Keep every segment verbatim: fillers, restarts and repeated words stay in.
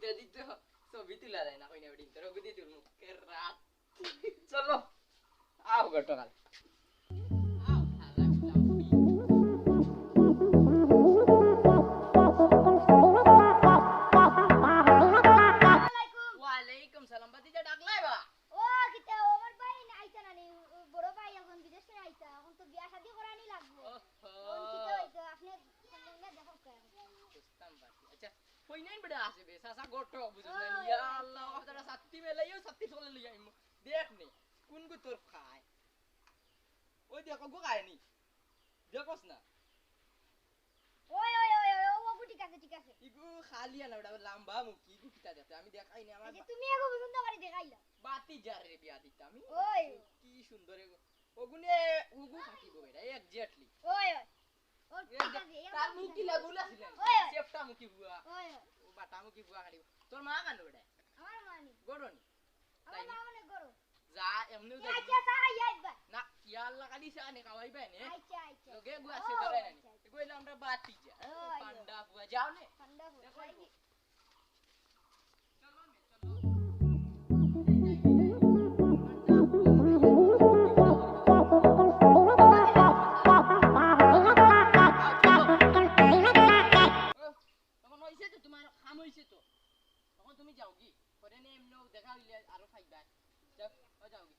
এদি তো ছবি তুলা যায় না, কইনা বেটি, তোর ওগুদি তুলমু। কে রাত। চলো, আও গো, টোকাল। ওয়ালাইকুম সালাম, ভাতিজা ডাকলাই বা? ও, কিতা, ও আমার ভাই না, আইতা না নি, ও বড় ভাই এখন বিদেশ থাকি আইতা, এখন তো বিয়া শাদি করানি লাগবো। ওহো। এখন কিতা অইতো, আপনে সামনে দেখো কে। বুঝতাম পারছি। আচ্ছা, কই নাই বেটা আছে বে, চাচা গটো বুঝছ না নি? ওই, ইয়া আল্লাহ, ওই, ওই। আপনারা সাত্তি মেলাইও সাত্তি চলে লই আইমু। দেখ নে, কোন গো তোর খায়? ওই দেখো গো খায়নি। দেখোস না? ওই, ওই, ওই, ওই, ও, ওগু ঠিক আছে, ঠিক আছে। ইগু খালি আনা ওটা লাম্বা মুখি, ইগু কিতা দেখতে? আমি দেখাই নি আমার এই যে বা- তুমি এগো পছন্দ করে দেখাইলা। বাতি যার রে বিয়া দিতে আমি। ওই। কি সুন্দর এগো। ওগুনে, ওগু থাকিব বেটা, exactly। ওই, ওই। ও ঠিক আছে, এ তার বাতি মুখি যার। লাগুলা ছিলেন। ওই, ওই। সেফটা মুখি বুয়া। ওই, ওই। ও বাটা মুখি বুয়া খালি। তোর মা কানো বেটা? আমার মা নি। গরনি। আমার তাই মা অনেক গরম। যা, এমনিও এ, যাই। আচ্ছা, চা খাইয়া আইবা। না, ইয়া আল্লাহ, খালি চা নে খাওয়াইবা নে। আচ্ছা, আচ্ছা। লগে গু আছে ও, ধরে নে। আচ্ছা, আচ্ছা। এগু অইলো আমরা বাতি যা। ও, আইও। ঠান্ডা বুয়া, যাও নে। ঠান্ডা বুয়া, দেখো, যাই আইবো। কি? চলো নে, চলো। ও, তখন হইছে তো, তোমার কাম হইছে তো। তখন তুমি যাও কি? পরে নে এমনেও দেখা হইলে আরো খাইবা। যাও, ও যাও কি?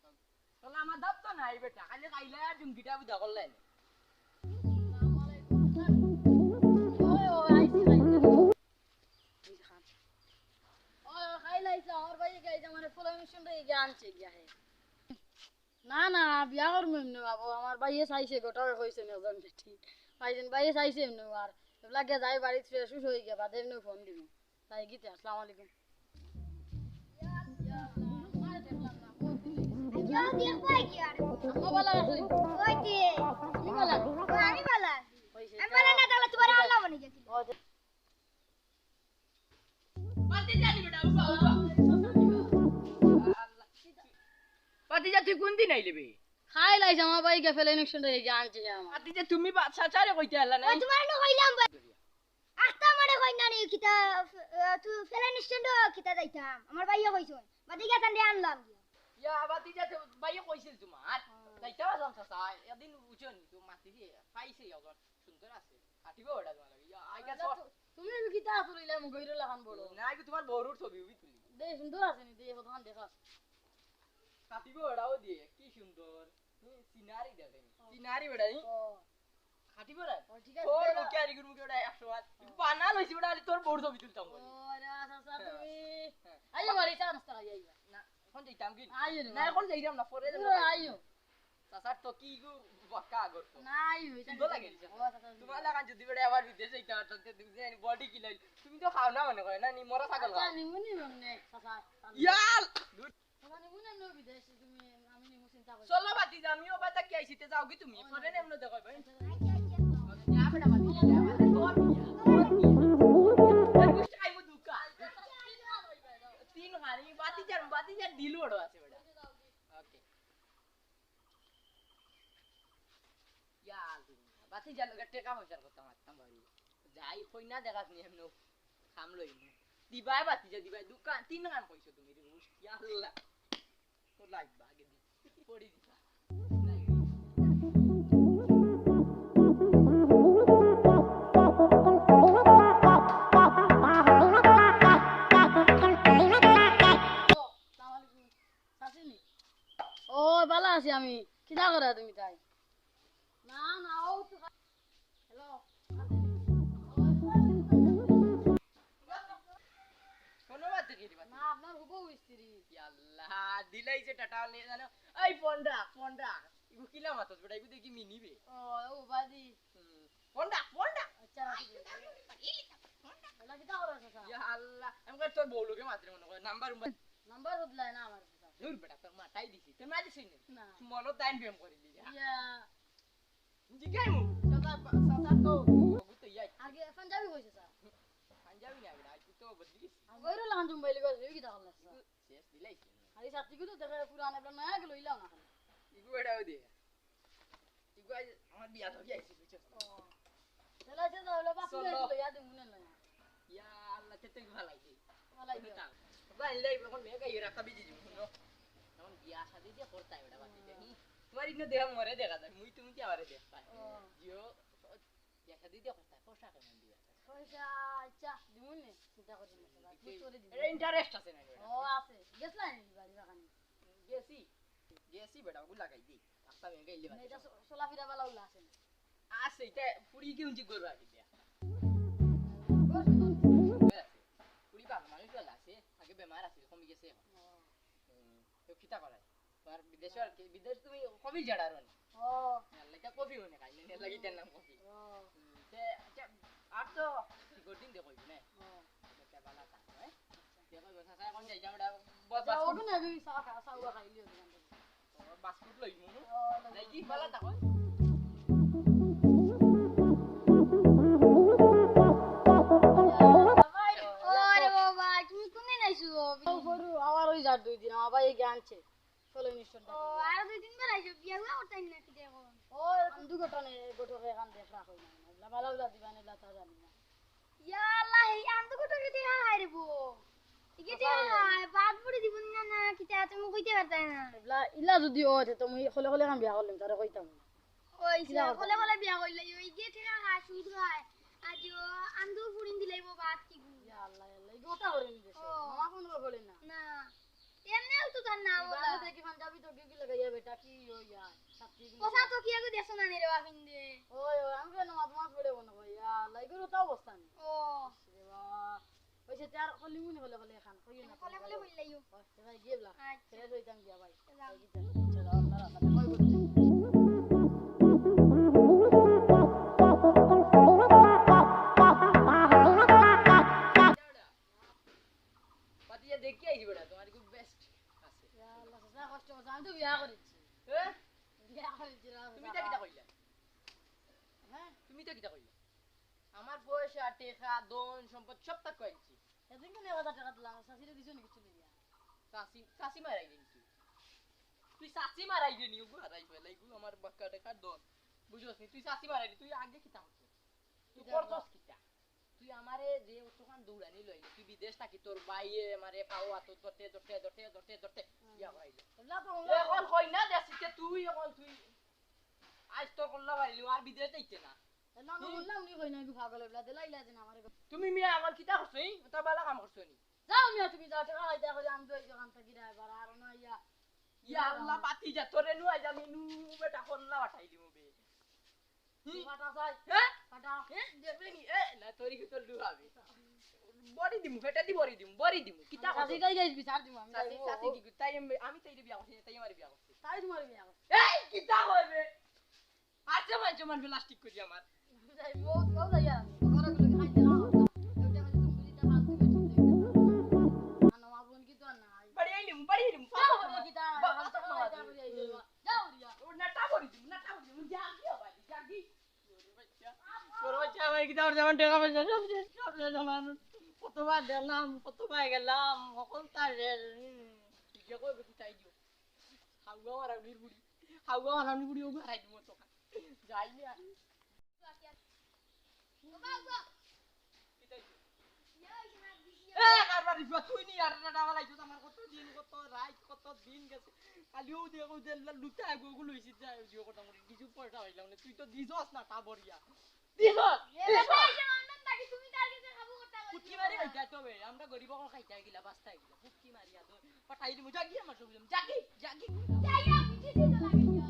যাও কি? তাহলে আমার দাঁত তো নাই বেটা, খালি খাইলে আর জুমকিটা বিদা করলে নে। ওই, ওই, আইছি, আইছি। এই যে খান। ওই, ওই, খাইলে আইছে, আমার ভাই গিয়া এই যে আমার ফুল মিশন রে গিয়া আনছে গিয়া হে। না, না, বিয়া করমু এমনে বাবু। আমার ভাইয়ে চাইছে, গোটাও কইছে না, জান বেটি। ভাইজান, ভাইয়ে চাইছে এমনে আর। এবলা গিয়া যাই বাড়িত fresh উশ হই গিয়া, বাদে এমনে ফোন দিমু। তাই গিতে, আসসালামু আলাইকুম। ইয়া, ইয়া, আল্লাহ, আরে দেখলাম না, ফোন দিলে। ইয়া, দেখবা কি আর? আম্মা ভালা আছো? ওই যে। তুমি ভালা আছো? ওই আমি ভালা আছি। হইছে, আমি ভালা না, তাহলে তোমার আল্লাহ মনে গেছিল। ও, ভাতিজা, তুই কোন দিন আইলে বে? খাইল আইছে, আমার ভাই গিয়া ফেলে নিকশন রে, জান যে আমার। ভাতিজা, তুমি বা-, চাচারে কইতে আইলা না? ওই তোমার না কইলাম বা-, আখতা মারে কই না নি, কিতা, আহ, তুই ফেলে নিকশন রে, কিতা যাইতাম? আমার ভাইয়ে কইছইন। ভাতিজা তান দে আনলাম গিয়া। ইয়া, ভাতিজা, তো ভাইয়ে কইছিল তোমার। হ্যাঁ। যাইতাম আছলাম চাচা, এদিন উঠো নি, তো মাতি দিয়ে, পাইছে এখন, সুন্দর আছে। কাটিব ওটা তোমার লাগে। ইয়া, আইগা আচ্ছা, সব। তু-, তুমি আমি কিতা আছো রইলা, মুগইরো লাখান বড়। না, আইগো তোমার বড়ুর ছবি উবি তুলি। দে, সুন্দর আছে নি, দে, কতখান দেখা। কাটিব ওটাও দিয়ে, কি সুন্দর। তুমি সিনারি দেখে নি। ও। সিনারি বেটা, ই? ও। কাটিব না? ও, ঠিক আছে, তোর দেখা। মুখে আর ইগুর মুখে ওটা একশো বার। ও। বানা লইছি ওটা, খালি তোর বড় ছবি তুলতাম বলে। ও, রে, আচ্ছা, আচ্ছা, হ্যাঁ। তুমি। হ্যাঁ। আইও, বাড়ি চা নাস্তা খাই আইবা। না, এখন যাইতাম কি? আইও রে, না, বাবা। এখন যাইতাম না, পরে যাইতাম। আইও। চাচার তো কি গো বাক্কা আগর তো। না, এই হইছে সুন্দর না। লাগে নি? ও, চাচা, তোমার লাগান যদি বেটা আবার বিদেশ যাইতে পারতো, তে তুমি যে body কি লাইল? তুমি তো খাও না মনে করে না, নি মরা ছাগল আচ্ছা, খাও। নিমু, নিমু, নে, চাচা, চাচা। ইয়াল! চাচা, নিমু, নিমু, বিদেশ, তুমি, আমি নিমু, চিন্তা করি। চলো বাতি যা, আমিও বাতা কি আইছি, তে যাও কি তুমি? ও, পরে না। নেমনো দেখো ভাই। আচ্ছা, আচ্ছা, আচ্ছা। যা বেটা বাতি, যা বেটা, তোর বিয়া, তোর বিয়া। এই গুষ্টি খাইবো দুকা। তিন হাড়ি, বাতি যার, বাতি যার দিল বড় আছে বেটা। ওকে। ইয়া, বাতি যা লগে টেকা পয়সার কথা মাততাম পারি। যাই কই না দেখাস নি এমনে কাম লই নি। দিবাই বাতি যা দিবাই দোকান তিন কান কইছো তুমি রে রুশ। ইয়া আল্লাহ। তো লাগবা আগে দি। পড়ি দিবা। চাচি নি? ও, বালা আছি আমি। কিতা করা তুমি তাই? না, না, ও তো হ্যালো। কোনো বাদ দেখি দিবা। না, আপনার হুবহু স্ত্রী। ইয়াল্লা, দিলাই যে টাটা লে জানো। এই ফোনটা, ফোনটা। ইগু কিলা মাতস বেটা, ইগু দেখি মিনিবে। ও, ও বাদি। হুম। ফোনটা, ফোনটা। আচ্ছা, রাখি দিন। ফোনটা। ওলা কিতা করো, চাচা? ইয়া আল্লাহ, আমি কই তোর বউ লোকে মাত্র মনে করে, নাম্বার উম্বার। নাম্বার বদলায় না আমার, চাচা। দূর বেটা, তোর মাটাই দিছি, তোর মা দিছি না? না। মনো তাইন প্রেম করিলি, যা। ইয়া। জিগাইমু। চাচা, চাচা তো। ওগু তো ইয়াই। আগে পাঞ্জাবি কইছে, স্যার। পাঞ্জাবি না বেটা, আজকে তো বদলি গেছি। আগেরও লাহান জুম্বাইলি কইছে, এই কিতা করলা, স্যার? শেষ দিলাইছি। আরে সাথী তো দেখে পুরান, এবার নয়া গেল, ইলাও না। ইগু বেটা ওই দে। ইগু আজ আমার বিয়া তো আইছি, বুঝছো? ও। চলো, চলো, চলো, বাপ চলো। লইয়া দিমু না, লইয়া। ইয়া আল্লাহ, তে তুই ভালাই দে। ভাই, লাই, এখন মেয়ে গাইয়ে রাখা বিজি জীবন, শুনো। এখন বিয়া শাদি দিয়া করতাই বেটা বাদ দিতে, হুম। তোমার ইনো দেখা মরে দেখা যায়, মুই তুমি কি আমারে দেখতায়? ও। জিও, বিয়া শাদি দিয়া করতায়, পয়সা কেমন দিবা? পয়সা, আচ্ছা, দিমু নে, চিন্তা করি না, ভাই, বুঝ করে দিমু। এটা ইন্টারেস্ট আছে না, বেটা? ও, আছে। গেছলা নি বাড়ি বাগানে? গেছি, গেছি বেটা, ওগুলো লাগাই দি। রাস্তা ভেঙে গেলে না, এটা চ-, চলাফেরা বালা ওগুলো আছে না? আছে, এটা পুরি কি উঞ্চি করবে আগে দিয়া। আছে। পুরি বাবা মানুষ বালা আছে, আগে বেমার আছে, কমে গেছে এখন। ও। হুম, তো কিতা করায়? তোমার বিদেশে আর কি, বিদেশ তুমি কফি জাড়ার নি? ও। আল্লাহ, এটা কফি মনে খাই না, লাগি তার নাম কফি। ও। হুম, তে, আচ্ছা, আর তো কি কঠিন দেখো, না? ও। এটা বালা থাকো, হ্যাঁ? দেখো, বস, আচ্ছা, এখন যাই, আমরা বস, আচ্ছা, বস। ওখানে আমি চা খা-, চা উড়া খাইলি ওখান থেকে। ও, বাস্কুট লইমু। ও, লইমু। যাই কি, বালা থাকো। ওরে বাবা, তুমি কোনদিন আইছো? ও, করু, আবার ওই যার দুই দিন, আমার ভাই গিয়ে আনছে। চলো, নিশ্চয় ও, আর দুই দিন পর আইছো, বিয়া হুয়া করতাই না কি দেখো? ও, এখন দুর্ঘটনা, ঘটকে এখন দেখরা কই না। এগুলা বালা বালা দিবা না, এগুলা তা জানি না। ইয়া আল্লাহ, এই আন্দু কত কেটে হায় রে বো। ইগে দে হায়, বাদ পড়ে দিব না, না, কিতা তুমি কইতে পারতাই না। এবলা, ইলা যদি অয়, তে তুমি খলে খলে কাম বিয়া করলাম, তারে কইতাম না। ওই কিলা সে কথা? খলে খলে বিয়া করলে, ওই গিয়ে ঠেকা খায়, সুদ খায়। আজ ও আন্দু ফুড়িন দিলাইব বাদ কি গু। ইয়া আল্লাহ, ইয়া আল্লাহ, এই কথা করে নি দেশে। ও। মামা ফোন করে বলে না। না। এমনিও তো তার নাম এই ওলা। বাংলাদেশে কি পাঞ্জাবি তো গিগি লাগাইয়া বেটা, কি ওই আর? ছাত্রী গুলো। কথা তো কি আগে দেখছো না রে বাপিন দে। ওই, ওই, আমি কেন মাত মাত পড়ে মনে হয়, ইয়া আল্লাহ, এগুলো তো অবস্থা নেই। ও। রে বাবা। ওই সে চার খলিমুনি হলে হলে খান, কইও না। খলে খলে হইলাইও। ও, সে ভাই গিয়ে বলা। আচ্ছা। ফ্রেশ হইতাম গিয়া ভাই। যাও। এই যে, চলো, আপনারা, আপনারা, কই করতে? পাতিয়া দেখি আইছি বেটা, তোমার খুব বেস্ট আছে। ইয়া আল্লাহ, চাচা কষ্ট করছে, আমি তো বিয়া করেছি। হ্যাঁ? বিয়া করেছি, রাজা। তুমি ইটা কিতা কইলা? হ্যাঁ? তুমি ইটা কিতা কইলা? আমার পয়সা, টেকা, ধন, সম্পদ সব তাক কইছি। এদিন কেন এক হাজার টেকা দিলাম? চাচিরে দিছো নি কিছু লইয়া? চাচি, চাচি মারাই দিন তুই। তুই চাচি মারাই দিনি, ওগু হারাই ফেলাই, এগু আমার বাক্কা টেকার ধন। বুঝছস নি? তুই চাচি মারাই দিন, তুই আগে কিতা করছস? তুই কিতা করছস করলাম? কিতা? তুই আমারে যে অতখান দৌড়ানি লইলি, তুই বিদেশ থাকি তোর ভাইয়ে আমারে পাও আতো ধরতে, ধরতে, ধরতে, ধরতে, ধরতে, হুম। বিয়া করাইলো। এগুলা তো হলো। এখন কই না দেশিতে তুই, এখন তুই আজ তোর কল্লা বাড়িলি, আর বিদেশ যাইতে না। এগুলা আমি হুম। বললাম নি কই না, একটু পাগল হইলা, দিলা ইলা দিন আমারে। তুমি মিয়া আমার কিতা করছো, এই? ওটা বালা কাম করছো নি? যাও মিয়া, তুমি যাও, টেকা খাইতে করে আমি তো এই দোকান থাকি ড্রাইভার, আর না ইয়া। ইয়া আল্লাহ, পাতি যা, তোরে নু আইজ আমি নু বেটা কল্লা বাটাই দিমু বে। হুম? ফাটা চাই। হ্যাঁ? ফাটা। হ্যাঁ? দেখবে নি? এ, না, তোর কি তোর লুহাবে? বড়ি দিমু, ফেটা দি বড়ি দিমু, বড়ি দিমু। কিতা আমি কথা? চাচি তাই গাইস বিচার দিমু, আমি চাচি, যাইবো। চাচি কি, তাই আমি, আমি তাইরে বিয়া করছি, তাই আমারে বিয়া করছে। তাই তোমারে বিয়া করছে। এই, কিতা কইবে? আর যে মানছে মানবে প্লাস্টিক করি আমার। যাইবো, যাও যাইয়া। ঘরে গুলো খাইতে না, ওটা খালি তুমি বুঝিতে পারছো, ঠিক আছে। আর আমার বোন কি তো আর নাই। বাড়ি আইলিমু, বাড়ি আইলিমু। যাও, বাড়ি কিতা? বাবা, বাবা, বাবা, বাবা। বাড়ি আইলিমু। যাও রিয়া। ও নাটা বড়ি দিমু, নাটা বড়ি দিমু। যা, কি হবে? যা, কি? তোর বাচ্চা আমার কিতা, ওর যেমন টেকা পয়সা সব শেষ, সব শেষ আমার। কতবার দিলাম, কতবার গেলাম, হকল তার শেষ। হুম, ঠিক আছে, কই বেটি তাই দিও। হাওয়া মারানির বুড়ি, হাওয়া মারানির বুড়ি, ওগু হারাই দিমু তো। যাই না। কিতা হইছে? এ, কারবার ইবা তুই নি আর না ডাবা লাইছো, আমার কত দিন, কত রাইত, কত দিন গেছে। খালি ও দেখো যে লুটা এগু, এগু লইছি যায়, ওই যে কথা বলি, কিছু পয়সা হইলাম না, তুই তো দিছস না, তা বরিয়া। দিছস? এ, দিছস? ভাই, যে অনলাইন বাকি তুমি তার কাছে খাবো করতে পারো। পুটকি মারি খাইতে তো বে, আমরা গরিব অকল খাইতে গিলা, বাঁচতে গিলা। পুটকি মারি আর তো পাঠাই দিমু, জাগি আমার সব, জাগি, জাগি। যাই হোক, কিছু তো লাগে না।